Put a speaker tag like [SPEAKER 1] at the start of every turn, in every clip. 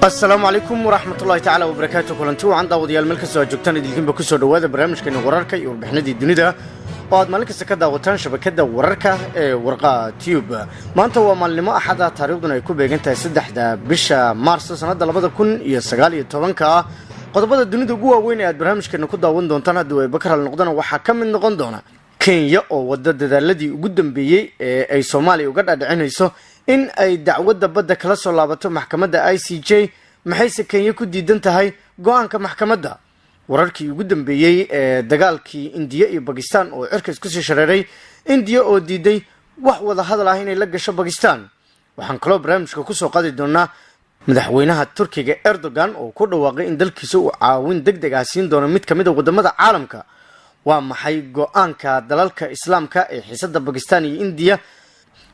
[SPEAKER 1] Asalaamu calaykum waraxmatullahi tacaala wabarakaatu. Kulanti wacan, daawadayaal, meel kastoo aad joogtaan idilkiinba. Kusoo dhowaada barnaamijkeena wararka iyo warbixinadii dunida oo aad maalin kasta ka daawataan shabakadda wararka ee Warqa Tube. Maanta waa maalinimo Axada, taariikhduna ay ku beegan tahay 3-da bisha Maarso, sanadda 2019-ka. Qodobada dunida ugu waaweyn ee aad barnaamijkeena ku daawan doontaan haddii ay bakaral noqdana waxaa ka mid noqon doona Kenya oo wada dadaaladii ugu dambeeyey ee ay Soomaaliya uga dhaadhicinayso in ay dacwadda badda kala soo laabato maxkamadda ICJ. Maxayse Kenya ku diidan tahay go-aanka maxkamadda? Wararkii ugu dambeeyey ee dagaalkii Indiya iyo Bakistan oo cirka isku sii shareeray, Indiya oo diiday wax wada hadal ah inay la gasho Bakistan. Waxaan kaloo barnaamijka kusoo qaadi doonaa madaxweynaha Turkiga Erdogan oo ku dhawaaqay in dalkiisa uu caawin deg deg ah siin doono mid kamid a wadamada caalamka. Waa maxay go-aanka dalalka Islaamka ee xiisada Bakistan iyo Indiya?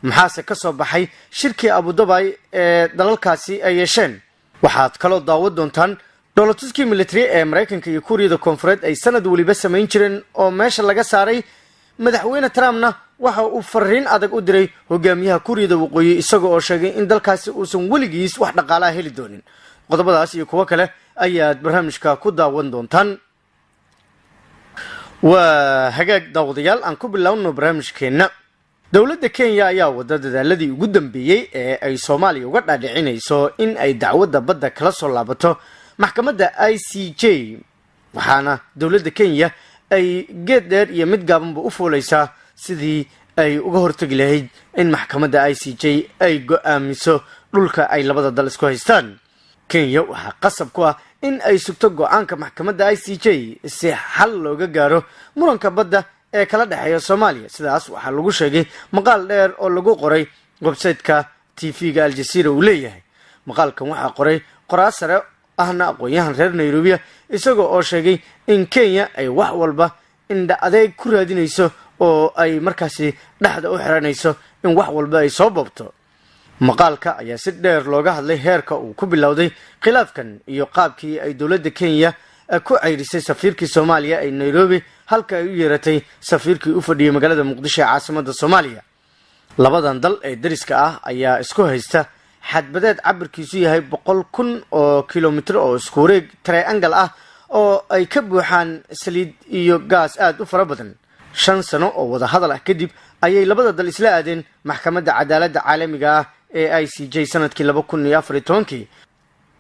[SPEAKER 1] Maxaase ka soo baxay shirkii Abudabay ee dalalkaasi ay yeesheen? Waxaad kaloo daawan doontaan dhoolatuskii military ee Maraykanka iyo Kuuriyada Koonfureed ay sanad weliba samayn jireen oo meesha laga saaray. Madaxweyne Trumpna waxa uu fariin adag u diray hogaamiyaha Kuuriyada Waqooyi, isaga oo sheegay in dalkaasi uusan weligiis wax dhaqaalaha heli doonin. Qodobadaas iyo kuwo kale ayaad barnaamijka ku daawan doontaan. Waa hagaag, daawadayaal, aan ku biloawno barnaamijkeenna. Dowladda Kenya ayaa wada dadaaladii ugu dambeeyey ee ay Soomaaliya uga dhaadhicinayso in ay dacwadda badda kala soo laabato maxkamadda ICJ, waxaana dowladda Kenya ay geed dheer iyo mid gaabanba u fuulaysaa sidii ay uga hortegi lahayd in maxkamadda ICJ ay go-aamiso dhulka ay labada dal isku haystaan. Kenya waxaa qasab ku ah in ay sugto go-aanka maxkamadda ICJ si xal looga gaaro muranka badda ee kala dhexeeya Soomaaliya. Sidaas waxaa lagu sheegay maqaal dheer oo lagu qoray website-ka TV-ga Aljazeera uu leeyahay. Maqaalkan waxaa qoray qoraa sare ahna aqoon-yahan reer Nairobiya, isaga oo sheegay in Kenya ay wax walba indha adeeg ku raadinayso oo ay markaasi dhexda u xiranayso in wax walba ay soo boobto. Maqaalka ayaa si dheer looga hadlay heerka uu ku bilowday khilaafkan iyo qaabkii ay dowladda Kenya ku ceyrisay safiirkii Soomaaliya ee Nairobi, halka ay u yeeratay safiirkii u fadhiyey magaalada Muqdisho ee caasimada Soomaaliya. Labadan dal ee dariska ah ayaa isku haysta xadbadeed cabirkiisu yahay 100,000 oo kilomitr oo isku wareeg triangle ah oo ay ka buuxaan saliid iyo gaas aada u fara badan. 5 sano oo wadahadal ah kadib ayay labada dal isla aadeen Maxkamadda Cadaaladda Caalamiga ah ee ICJ sanadkii 2014-kii,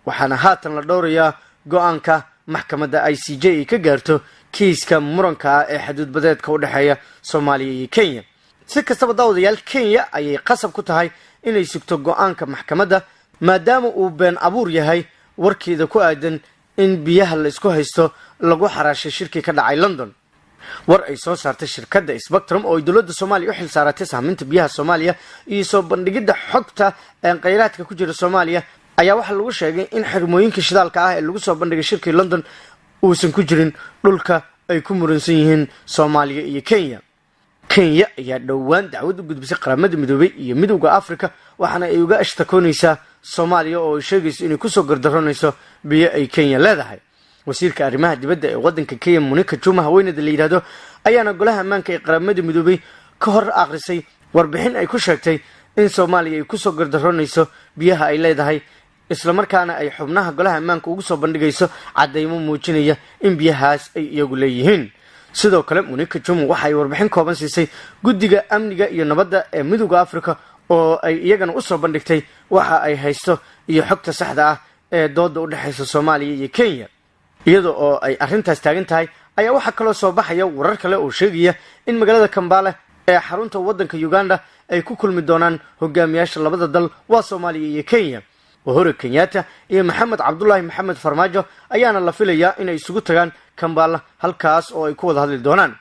[SPEAKER 1] waxaana haatan la dhowrayaa go-aanka maxkamadda ICJ ay ka gaarto kiiska muranka ah ee xaduudbadeedka u dhexeeya Soomaaliya iyo Kenya. Si kastaba, daawadayaal, Kenya ayay qasab ku tahay inay sugto go-aanka maxkamadda, maadaama uu been abuur yahay warkeeda ku aadan in biyaha la isku haysto lagu xaraashay shirkii ka dhacay London. War ay soo saartay shirkadda Spectrum oo ay dowladda Soomaaliya u xil saaratay sahminta biyaha Soomaaliya iyo soo bandhigidda xogta kheyraadka ku jira Soomaaliya ayaa waxaa lagu sheegay in xirmooyinka shidaalka ah ee lagu soo bandhigay shirkii London uusan ku jirin dhulka ay ku muransan yihiin Soomaaliya iyo Kenya. Kenya ayaa dhowaan dacwad u gudbisay Qaramada Midoobay iyo Midowda Africa, waxaana ay uga ashtakoonaysaa Soomaaliya oo ay sheegayso inay kusoo gardaronayso biyo ay Kenya leedahay. Wasiirka arrimaha dibadda ee wadanka Kenya, Monica Juma haweeneyda la yidhaahdo, ayaana Golaha Ammaanka ee Qaramada Midoobay ka hor akhrisay warbixin ay ku sheegtay in Soomaaliya ay kusoo gardaroonayso biyaha ay leedahay, islamarkaana ay xubnaha Golaha Ammaanka ugu soo bandhigayso caddaymo muujinaya in biyahaas ay iyagu leeyihiin. Sidoo kale, Monica Juma waxa ay warbixin kooban siisay Guddiga Amniga iyo Nabadda ee Midowda Africa oo ay iyagana usoo bandhigtay waxa ay haysto iyo xogta saxda ah ee dooda u dhexaysa Soomaaliya iyo Kenya. Iyada oo ay arrintaas taagan tahay ayaa waxaa kaloo soo baxaya warar kale oo sheegaya in magaalada Kambale ee xarunta waddanka Uganda ay ku kulmi doonaan hogaamiyaasha labada dal, waa Soomaaliya iyo Kenya. Uhuru Kenyatta iyo Maxamed Cabdulaahi Maxamed Farmaajo ayaana la filayaa inay isugu tagaan Kambala, halkaas oo ay ku wada hadli doonaan.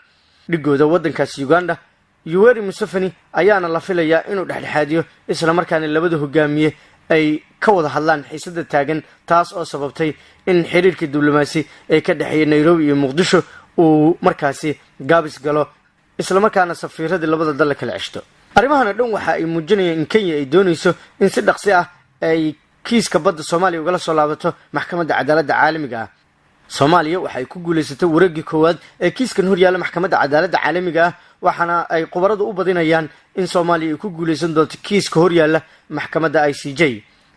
[SPEAKER 1] Dhigooda waddankaasi Uganda, Yuweri Museveni, ayaana la filayaa inuu dhexdhexaadiyo, islamarkaana labada hogaamiye ay ka wada hadlaan xiisada taagan, taas oo sababtay in xiriirkii diblomaasi ee ka dhexeeya Nairobi iyo Muqdisho uu markaasi gaabis galo, islamarkaana safiiradii labada dal la kala ceshto. Arrimahana dhan waxa ay muujinayaan in Kenya ay doonayso in si dhaqsi ah ay kiiska badda Soomaaliya ugala soo laabato Maxkamadda Cadaaladda Caalamiga ah. Soomaaliya waxa ay ku guulaysatay wareeggii koowaad ee kiiskan horyaalla Maxkamadda Cadaaladda Caalamiga ah, waxaana ay khubaradu u badinayaan in Soomaaliya ay ku guulaysan doonto kiiska horyaalla maxkamadda ICJ.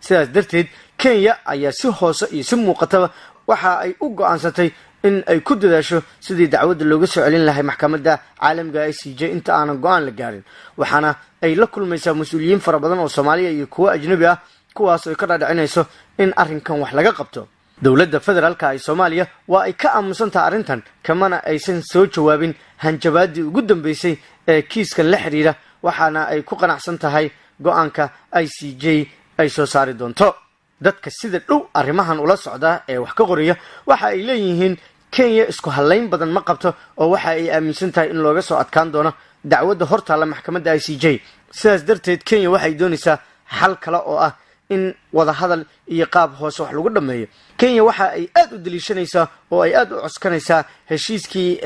[SPEAKER 1] Sidaas darteed, Kenya ayaa si hoose iyo si muuqataba waxa ay u go-aansatay in ay ku dadaasho sidii dacwadda looga soo celin lahay maxkamadda caalamiga ICJ inta aanan go-aan la gaarin, waxaana ay la kulmaysaa mas-uuliyiin fara badan oo Soomaaliya iyo kuwo ajnabi ah, kuwaas ay ka dhaadhicinayso in arrinkan wax laga qabto. Dowladda federaalka ee Soomaaliya waa ay ka aamusan tahay arrintan, kamana aysan soo jawaabin hanjabaadii ugu dambeysay ee kiiskan la xiriira, waxaana ay ku qanacsan tahay go-aanka ICJ ay soo saari doonto. Dadka sida dhow arrimahan ula socda ee wax ka qoraya waxa ay leeyihiin Kenya isku hallayn badan ma qabto, oo waxa ay aaminsan tahay in looga soo adkaan doono dacwadda hortaalla maxkamadda ICJ. Sidaas darteed Kenya waxay doonaysaa xal kale oo ah in wadahadal iyo qaab hoose wax lagu dhameeyo. Kenya waxa ay aada u daliishanaysaa oo ay aada u coskanaysaa heshiiskii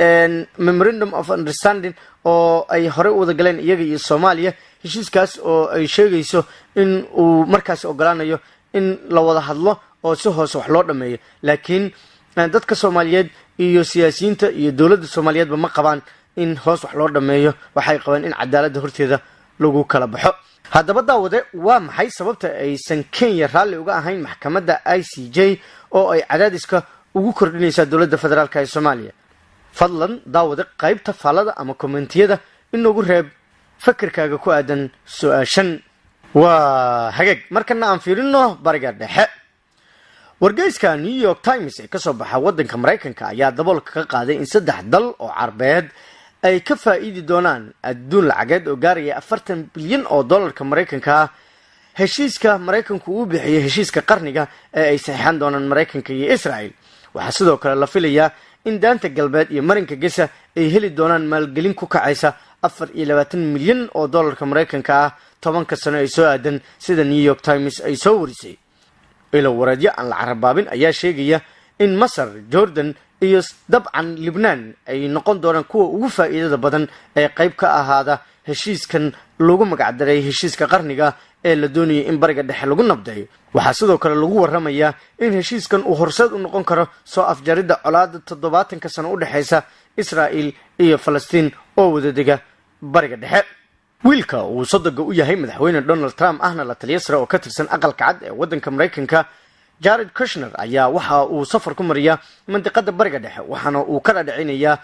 [SPEAKER 1] Memorandum of Understanding oo ay horey u wada galeen iyaga iyo Soomaaliya, heshiiskaas oo ay sheegayso in uu markaasi ogolaanayo in la wada hadlo oo si hoose wax loo dhameeyo. Laakiin dadka Soomaaliyeed iyo siyaasiyiinta iyo dowladda Soomaaliyeedba ma qabaan in hoos wax loo dhameeyo, waxay qabaan in cadaaladda horteeda lagu kala baxo. Haddaba daawade, waa maxay sababta aysan Kenya raalli uga ahayn maxkamadda ICJ oo ay cadaadiska ugu kordhinaysaa dowladda federaalka ee Soomaaliya? Fadlan daawade, qaybta faallada ama kommentiyada inoogu reeb fakirkaaga ku aadan su-aashan. Waa hagaag, markana aan fiirino Bariga Dhexe. Wargeyska New York Times ee kasoo baxa waddanka Maraykanka ayaa daboolka ka qaaday in saddex dal oo Carbeed ay ka faa'iidi doonaan adduun lacageed oo gaaraya 40 bilyan oo dollarka Maraykanka ah heshiiska Maraykanku uu bixiyey heshiiska qarniga ee ay saxiixan doonaan Maraykanka iyo Israel. Waxaa sidoo kale la filayaa in Daanta Galbeed iyo Marinka Gesa ay heli doonaan maalgelin ku kacaysa 24 milyan oo dollarka Maraykanka ah 10-ka sano ay soo aadan, sida New York Times ay soo warisay. Ilo wareedyo aan la carabaabin ayaa sheegaya in Masar, Jordan iyo dabcan Libnaan ay noqon doonaan kuwa ugu faa'iidada badan ee qayb ka ahaada heshiiskan lagu magacdaray heshiiska qarniga ee la doonayay in Bariga Dhexe lagu nabdeeyo. Waxaa sidoo kale lagu waramayaa in heshiiskan uu horseed u noqon karo soo afjaridda colaada 70-ka sano u dhexeysa Israa'il iyo Falastiin oo wadadega Bariga Dhexe. Wiilka uu sodoga u yahay madaxweyne Donald Trump, ahna la taliyo sare oo ka tirsan Aqalka Cad ee waddanka Maraykanka, Jared Kushner, ayaa waxa uu safar ku mariyaa mandiqada Bariga Dhexe, waxaana uu ka dhadhicinayaa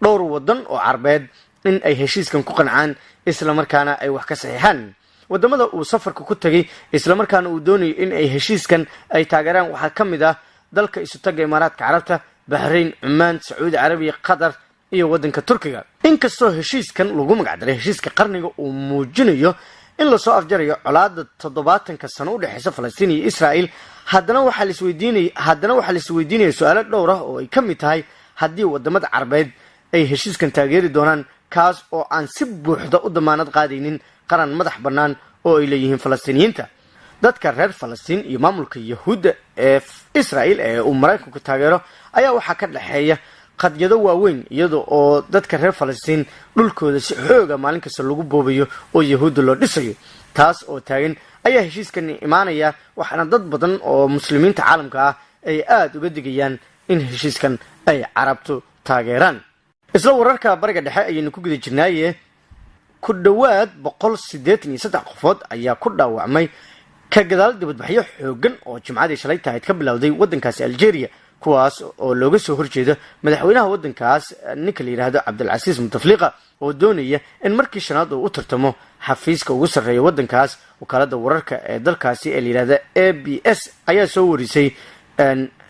[SPEAKER 1] dhowr wadan oo Carbeed in ay heshiiskan ku qancaan islamarkaana ay wax ka saxiixaan. Wadamada uu safarka ku tegay islamarkaana uu doonayo in ay heshiiskan ay taageeraan waxaa ka mid ah dalka Isutaga Imaaraadka Carabta, Bahrain, Cumaan, Sacuudi Carabiya, Qatar iyo waddanka Turkiga. Inkastoo heshiiskan lagu magacdaray heshiiska qarniga uu muujinayo in lasoo afjarayo colaada 70-ka sano udhexeysa Falastiin iyo Israel, haddana waxaa laisweydiinaya su-aalo dhowr ah oo ay ka mid tahay haddii wadamada Carbeed ay heshiiskan taageeri doonaan, kaas oo aan si buuxda u damaanad qaadaynin qaran madax bannaan oo ay leeyihiin Falastiiniyiinta. Dadka reer Falastiin iyo maamulka Yahuudda ee Israel ee uu Maraykanku taageero ayaa waxaa ka dhexeeya qadyado waaweyn, iyada oo dadka reer Falastiin dhulkooda si xooga maalin kasta lagu boobayo oo Yahuudda loo dhisayo. Taas oo taagan ayaa heshiiskan imaanaya, waxaana dad badan oo muslimiinta caalamka ah ay aada uga digayaan in heshiiskan ay Carabtu taageeraan. Isla wararka Bariga Dhexe ayaynu ku guda jirnaaye, ku dhowaad 183 qofood ayaa ku dhaawacmay ka gadaal dibadbaxyo xoogan oo Jimcadii shalay tahayd ka bilowday waddankaasi Algeria, kuwaas oo looga soo horjeedo madaxweynaha waddankaas, ninka la yidhaahdo Cabdilcasiis Mutafliqa, oo doonaya in markii shanaad uu u tartamo xafiiska ugu sarreeya waddankaas. Wakaalada wararka ee dalkaasi ee la yidhahda APS ayaa soo warisay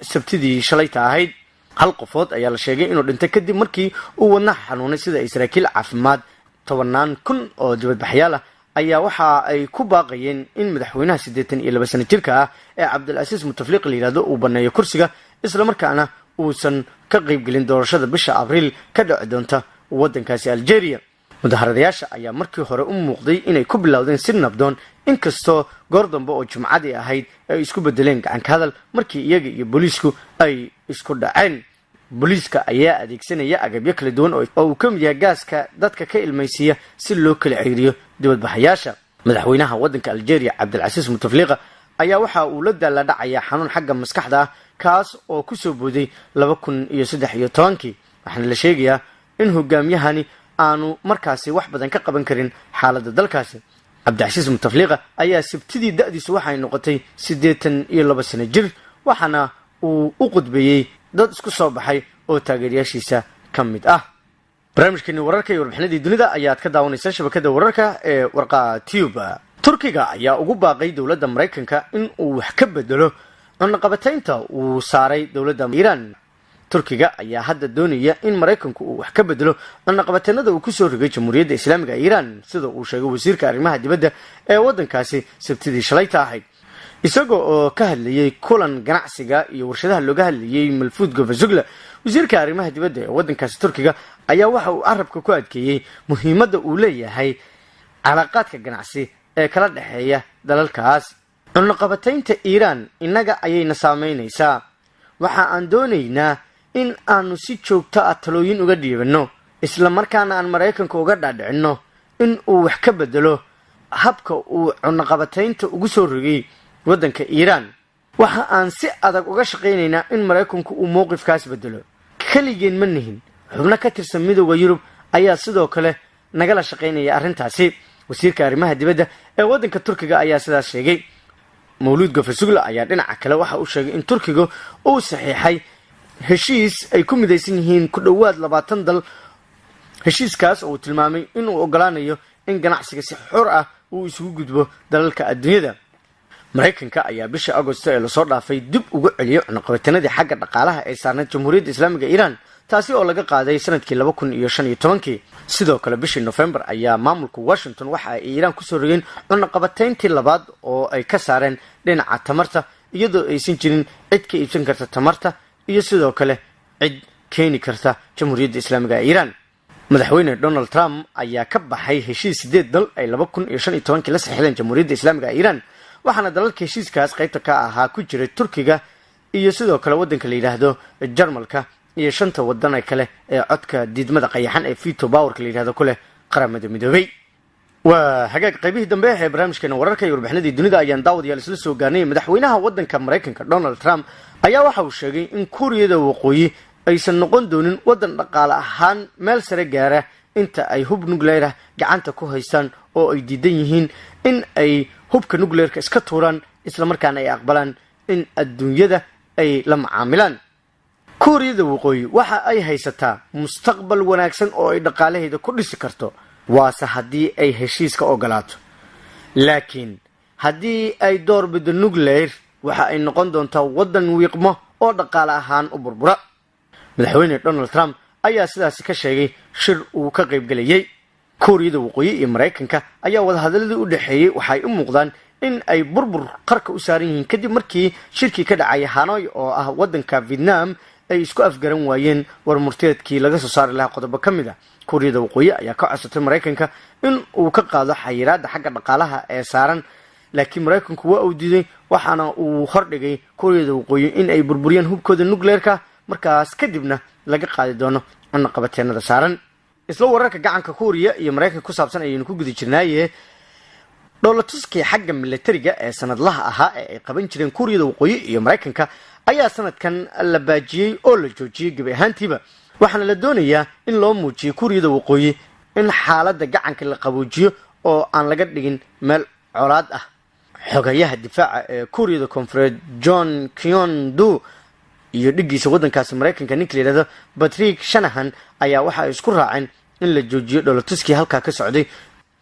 [SPEAKER 1] Sabtidii shalayta ahayd. Hal qofood ayaa la sheegay inuu dhintay kadib markii uu wadnaha xanuunay, sida ay saraakiil caafimaad. Tobanaan kun oo dibadbaxyaal ah ayaa waxa ay ku baaqayeen in madaxweynaha 82 sano jirka ah ee Cabdilcasiis Mutafliq la yidhahdo uu baneeyo kursiga, islamarkaana uusan ka qaybgelin doorashada bisha Abriil ka dhici doonta waddankaasi Algeria. Mudaharadayaasha ayaa markii hore u muuqday inay ku bilowdeen si nabdoon, inkastoo goor dambe oo Jumcadii ahayd ay isku bedeleen gacanka hadal markii iyaga iyo booliisku ay isku dhaceen. Booliiska ayaa adeegsanaya agabyo kala duwan oo uu ka mid yahay gaaska dadka ka ilmaysiiya si loo kala ceyriyo dibadbaxayaasha. Madaxweynaha waddanka Algeria Cabdilcasiis Mutafliqa ayaa waxa uu la daala dhacayaa xanuun xagga maskaxda ah, kaas oo kusoo booday 2013-kii, waxaana la sheegayaa in hogaamiyahani aanu markaasi wax badan ka qaban karin xaaladda dalkaasi. Cabdicasiis Butafliqa ayaa Sabtidii da-diisu waxay noqotay 82 sano jir, waxaana uu u qudbeeyey dad isku soo baxay oo taageerayaashiisa ka mid ah. Barnaamijkeeni wararka iyo warbixinadii dunida ayaad ka daawanaysaa shabakada wararka ee Warqa Tube. Turkiga ayaa ugu baaqay dowladda Maraykanka in uu wax ka bedelo cunaqabataynta uu saaray dowladda Iiraan. Turkiga ayaa hadda doonaya in Maraykanku uu wax ka bedelo cunaqabateynada uu kusoo rogay Jamhuuriyadda Islaamiga Iiraan, sida uu sheegay wasiirka arrimaha dibadda ee waddankaasi Sabtidii shalayta ahayd, isagoo oo ka hadlayay kulan ganacsiga iyo warshadaha looga hadlayay. Malfuud Gofazugla, wasiirka arrimaha dibadda ee waddankaasi Turkiga, ayaa waxa uu carabka ku adkeeyey muhiimadda uu leeyahay calaaqaadka ganacsi ee kala dhexeeya dalalkaas. Cunaqabataynta Iiraan innaga ayayna saameynaysaa. Waxa aan doonaynaa in aanu si joogto ah talooyin uga dhiibanno, isla markaana aan Maraykanka uga dhaadhicinno in uu wax ka bedelo habka uu cunaqabataynta ugu soo rogay waddanka Iiraan. Waxa aan si adag uga shaqaynaynaa in Maraykanku uu mowqifkaas bedelo. Keligeen ma nihin, xubno ka tirsan Midooda Yurub ayaa sidoo kale nagala shaqaynaya arrintaasi. Wasiirka arrimaha dibadda ee waddanka Turkiga ayaa sidaas sheegay. Mawluud Gafasugla ayaa dhinaca kale waxa uu sheegay in Turkiga uu saxiixay heshiis ay ku midaysan yihiin ku dhowaad 20 dal, heshiiskaas oo uu tilmaamay inuu ogolaanayo in ganacsiga si xor ah uu isugu gudbo dalalka adduunyada. Maraykanka ayaa bisha Agosto ee lasoo dhaafay dib ugu celiyay cunaqabatanadii xagga dhaqaalaha ee saarneyd Jamhuuriyadda Islaamiga Iiraan, taasi oo laga qaaday sanadkii 2015-kii. Sidoo kale bishii Nofembar ayaa maamulka Washington waxa ay Iiraan kusoo rogeen cunaqabatayntii labaad oo ay ka saareen dhinaca tamarta, iyadoo aysan jirin cid ka iibsan karta tamarta iyo sidoo kale cid keeni karta Jamhuuriyadda Islaamiga ee Iiraan. Madaxweyne Donald Trump ayaa ka baxay heshiis sideed dal ay 2015-kii la saxiixdeen Jamhuuriyadda Islaamiga ee Iiraan, waxaana dalalka heshiiskaas qaybta ka ahaa ku jiray Turkiga iyo sidoo kale waddanka la yidhaahdo Jarmalka iyo shanta wadana kale ee codka diidmada qayaxan ee veto powerka la yidhahdo ku leh Qaramada Midoobay. Waa hagaag, qaybihii dambe ee barnaamijkeena wararka iyo warbixinadii dunida ayaan daawadayaal isla soo gaarnay. Madaxweynaha waddanka Maraykanka Donald Trump ayaa waxa uu sheegay in Kuuriyada Waqooyi aysan noqon doonin waddan dhaqaale ahaan meel sare gaara inta ay hub nuclear ah gacanta ku haystaan, oo ay diidan yihiin in ay hubka nuclearka iska tuuraan, islamarkaana ay aqbalaan in adduunyada ay la macaamilaan. Kuuriyada Waqooyi waxa ay haysataa mustaqbal wanaagsan oo ay dhaqaalaheeda ku dhisi karto, waase haddii ay heshiiska ogolaato, laakiin haddii ay door bido nuclear waxa ay noqon doontaa waddan wiiqmo oo dhaqaale ahaan u burbura. Madaxweyne Donald Trump ayaa sidaasi ka sheegay shir uu ka qaybgelayay. Kuuriyada Waqooyi iyo Maraykanka ayaa wadahadaladii u dhexeeyey waxay u muuqdaan in ay burbur qarka u saaran yihiin, kadib markii shirkii ka dhacay Hanoi oo ah waddanka Vietnam ay isku afgaran waayeen war murteedkii laga soo saari lahaa qodobo ka mid a. Kuuriyada Waqooyi ayaa ka codsatay Maraykanka in uu ka qaado xayiraadda xagga dhaqaalaha ee saaran, laakiin Maraykanku waa uu diiday, waxaana uu hordhigay Kuuriyada Waqooyi in ay burburiyaan hubkooda nucleerka, markaas kadibna laga qaadi doono cunaqabateenada saaran. Isla wararka gacanka Kuuriya iyo Maraykanka ku saabsan ayaynu ku guda jirnaaye, dhoolatuskii xagga milatariga ee sanadlaha ahaa ee ay qaban jireen Kuuriyada Waqooyi iyo Maraykanka ayaa sanadkan la baajiyey oo la joojiyey gebi ahaantiiba, waxaana la doonayaa in loo muujiyo Kuuriyada Waqooyi in xaaladda gacanka la qaboojiyo oo aan laga dhigin meel colaad ah. Xogayaha difaaca ee Kuuriyada Koonfureed John Kion Du iyo dhiggiisa waddankaasi Maraykanka ninka la yidhahdo Patrick Shanahan ayaa waxa ay isku raaceen in la joojiyo dhoolatuskii halkaa ka socday,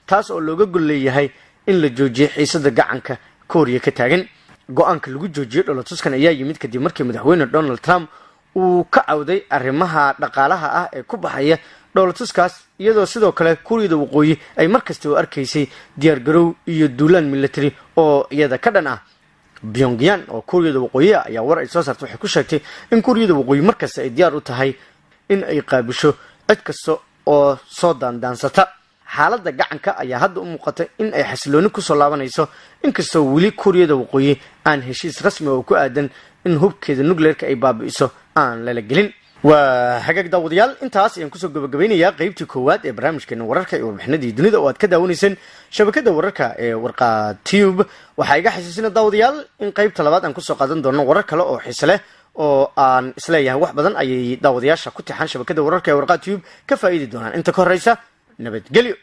[SPEAKER 1] taas oo looga gol leeyahay in la joojiyo xiisada gacanka Kooriya ka taagan. Go-aanka lagu joojiyey dhoolatuskan ayaa yimid kadib markii madaxweyne Donald Trump uu ka cawday arrimaha dhaqaalaha ah ee ku baxaya dhoolatuskaas, iyadoo sidoo kale Kuuriyada Waqooyi ay markasta u arkaysay diyaargarow iyo duulaan military oo iyada ka dhan ah. Pyongyang oo Kuuriyada Waqooyi ayaa war ay soo saartay waxay ku sheegtay in Kuuriyada Waqooyi markasta ay diyaar u tahay in ay qaabisho cid kasta oo soo daandaansata. Xaaladda gacanka ayaa hadda u muuqata in ay xasilooni kusoo laabanayso, inkastoo weli Kuuriyada Waqooyi aan heshiis rasmi oo ku aadan in hubkeeda nucleerka ay baabi'iso aan lala gelin. Waa hagaag daawadayaal, intaas ayaan kusoo gabagabeynayaa qeybtii koowaad ee barnaamijkeena wararka iyo warbixinadii dunida oo aad ka daawanayseen shabakada wararka ee Warqa Tube. Waxaa iga xasuusina daawadayaal in qeybta labaad aan kusoo qaadan doono warar kale oo xiise leh oo aan isleeyahay wax badan ayay daawadayaasha ku tixan shabakada wararka ee Warqa Tube ka faa'iidi doonaan. Inta ka horeysa, nabadgelyo.